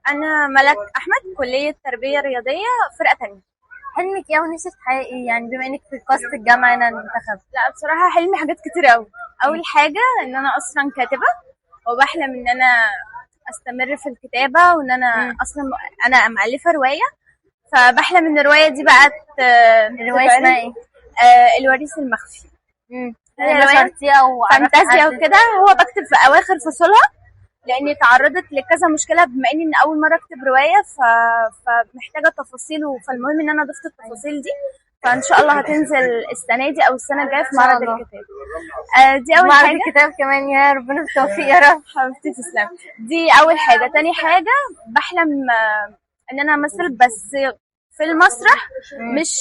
انا ملك احمد، كليه تربيه رياضيه، فرقه تانية. حلمك ايه ونفسك تحققي ايه، يعني بما انك في cast الجامعة هنا المنتخب؟ لا بصراحة حلمي حاجات كتير قوي. اول حاجة ان انا اصلا كاتبه، وبحلم ان انا استمر في الكتابة، وان انا اصلا انا مؤلفه روايه، فبحلم ان الرواية دي بقى الرواية اسمها ايه؟ الوريث المخفي. هي رواية نشرتيها او عرفتي فانتازيا حد؟ وكده. هو بكتب في اواخر فصولها لاني تعرضت لكذا مشكله، بما اني ان اول مرة اكتب رواية فمحتاجه تفاصيل، فالمهم ان انا ضفت التفاصيل دي، فان شاء الله هتنزل السنة دي او السنة الجاية في إن شاء معرض الله. الكتاب. دي اول معرض حاجة. الكتاب كمان، يا ربنا بالتوفيق يا رب. حبيبتي تسلم. دي اول حاجه. تاني حاجة بحلم ان انا امثل، بس في المسرح، مش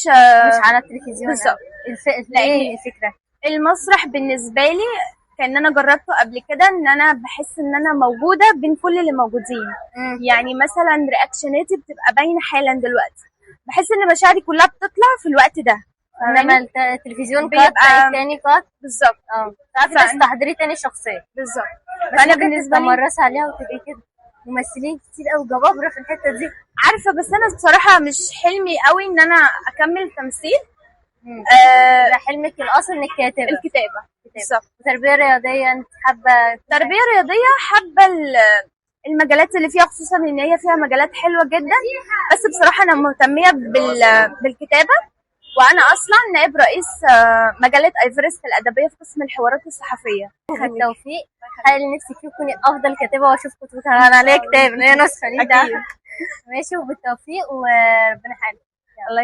مش على التلفزيون. بالظبط. ايه الفكرة؟ المسرح بالنسبة لي كان انا جربته قبل كده، ان انا بحس ان انا موجودة بين كل اللي موجودين. يعني مثلا reaction اتي بتبقى باينة حالا دلوقتي، بحس ان مشاعري كلها بتطلع في الوقت ده. انما التلفزيون cut التاني cut. بالظبط. تعرفي تستحضري تاني شخصية. بالظبط. بس فانا ممكن بالنسبة لي تتمرسي عليها وتبقي كده. ممثلين كتير قوي جبابره في الحتة دي. عارفه، بس انا بصراحة مش حلمي قوي ان انا اكمل تمثيل. ده حلمك الاصل انك كاتبه. الكتابة بالظبط. وتربيه رياضية انت حابة؟ تربيه رياضيه، حابة المجالات اللي فيها، خصوصا ان هي فيها مجالات حلوة جدا، بس بصراحة انا مهتميه بالكتابه، وانا اصلا نائب رئيس مجلة ايفرست الادبية في قسم الحوارات الصحفية. بالتوفيق، حققي اللي نفسك فيه وتكوني افضل كاتبه، واشوف كتبك. انا عليا كتاب، ليا نسخه ليه ده. أكيد. ماشي، وبالتوفيق وربنا يحقق. الله.